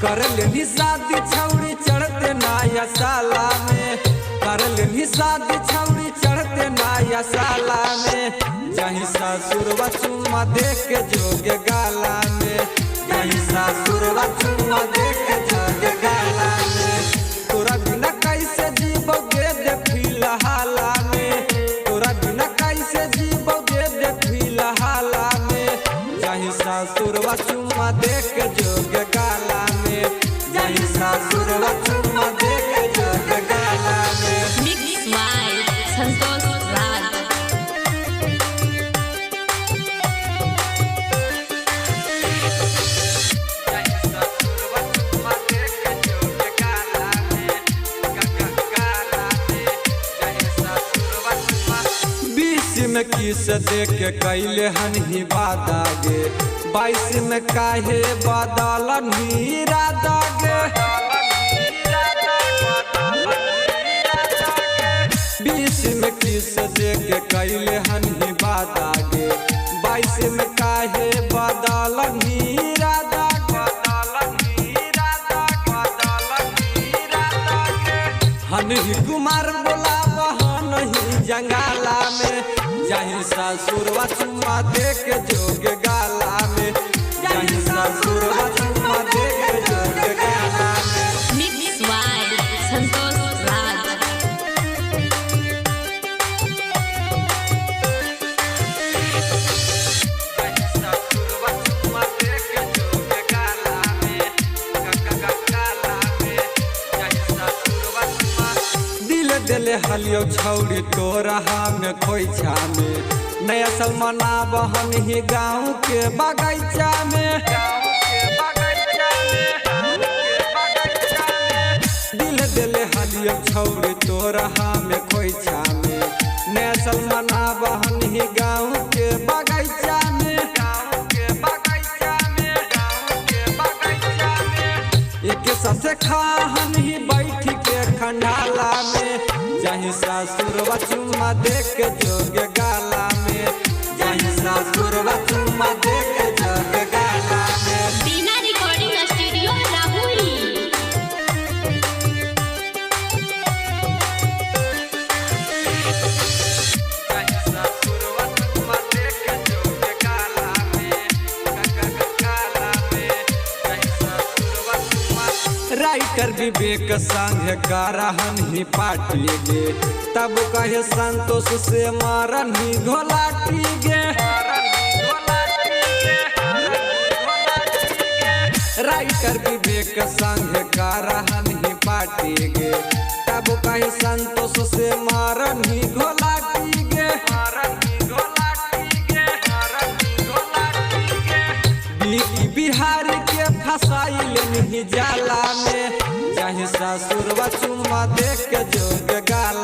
कर लेनी शादी छौरी चढ़ते नया साला में, कर लेनी शादी छौरी चढ़ते नया साला में। जहीं ससुरवा चुम्मा दे के जोगे गाला में, जहीं ससुरवा चुम्मा दे के जोगे गाला में। तोरा बिना कैसे जीवो गे दे फिलहाला में, तोरा बिना कैसे जीवो गे दे फिलहाला में। जहीं ससुरवा चुम्मा दे के जोगे गाला में, जहीं ससुरवा चुम्मा दे के जोगे गाला में। Mix by Santosh Raj. जहीं ससुरवा चुम्मा दे के जोगे गाला में, गाला में, जहीं ससुरवा चुम्मा। 20 में किस दे के कैले हन ही वादा गे, 22 में काहे बदलन ही इरादा गे। 20 में किस दे के कैले हन ही वादा गे, 22 में काहे बदलन ही इरादा, बदलन ही इरादा, बदलन ही इरादा गे। हनही कुमार बोलाब हनही जंगाला में, जहीं ससुरवा चुम्मा दे के जोगे गाला में, जहीं ससुरवा चुम्मा दे के जोगे गाला में। Mix by Santosh Raj. जहीं ससुरवा चुम्मा दे के जोगे गाला में, गाला में, जहीं ससुरवा चुम्मा। दिल दिले हलियो छौरी तोरा हम खोइछा में, नया साल मनाब हम ही गाँव के बगीचा में, दिल दिले हलियो छौरी तोरा हम खोइछा में, नया साल मनाब हम ही गाँव के बगीचा में, गाँव के बगीचा में, गाँव के बगीचा में। एक साथे खा हम ही बैठ के खंडाला में, जहीं ससुरवा चुम्मा दे के जोगे गाला में, जहीं ससुरवा चुम्मा दे के जोगे गाला में। बीना रिकॉर्डिंग स्टूडियो राहुरी। जहीं ससुरवा चुम्मा दे के जोगे गाला में, गाला में, जहीं ससुरवा चुम्मा। राइटर विवेक संग करहन ही पार्टी गे, तब कहे संतोष से मारन ही घोलाटी गे। राइटर विवेक संग करहन ही पार्टी गे, तब कहे संतोष से मारन ही घोलाटी गे, मारन ही घोलाटी गे, मारन ही घोलाटी गे। बिकी बिहार के फसाई लेनी जाला में, जहीं ससुरवा चुम्मा दे के जोगे गाला।